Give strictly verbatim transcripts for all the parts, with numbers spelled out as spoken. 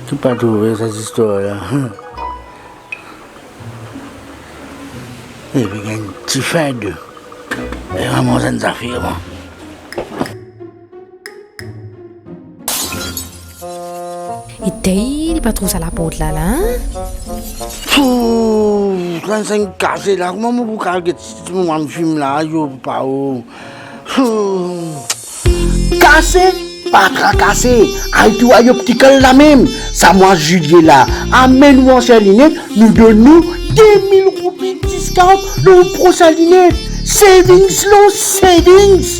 Ki pa trouve sa zistwar la, hmm. Epi gagn tifin de. E manz enn zafer, mwa. Etey, li pa trouv sa laport la, la, hein? Pou, trannsenk kase la, kouma mo pou al get si mo bann fim la, yo, papa, oh. Pou. Kase, pa trakase, al trouv Eye Optical lamem. Sa mwa zilie la, amenn ou ansien linet, nou donn ou de mil roupi discount lor prosin linet. Savings lor savings.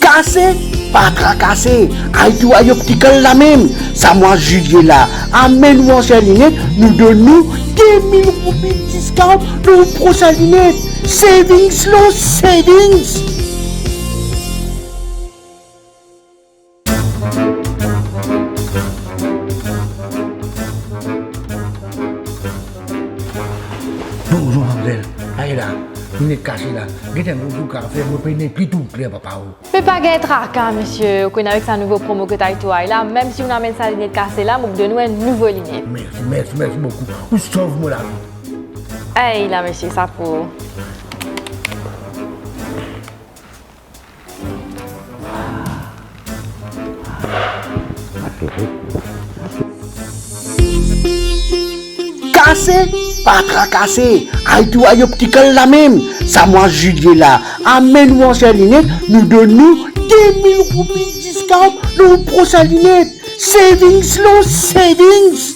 Kase, pa trakase, al trouv Eye Optical lamem. Sa mwa zilie la, amenn ou ansien linet, nou donn ou de mil roupi discount lor prosin linet. Savings lor savings. Bonzour, mamzel. Aye la, linet kase la. Get enn bout kafe, mo pena pli tou kler, papa, oh. Me pa gagn traka, misie. Ou konn avek sa nouvo promo kot Eye to Eye la, mem si ou amenn sa linet kase la, mo pou donn ou enn nouvo linet. Mersi, mersi, mersi boukou. Ou sov mo lavi. Ey la, misie, sa pou ou. Kase, pa trakase, al trouv Eye Optical lamem. Sa mwa zilie la, amenn ou ansien linet, nou donn ou de mil roupi discount lor prosin linet. Savings lor savings.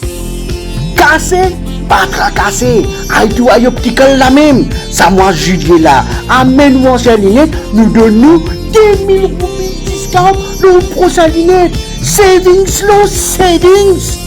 Kase, pa trakase, al trouv Eye Optical lamem. Sa mwa zilie la, amenn ou ansien linet, nou donn ou de mil roupi discount lor prosin linet. Savings lor savings.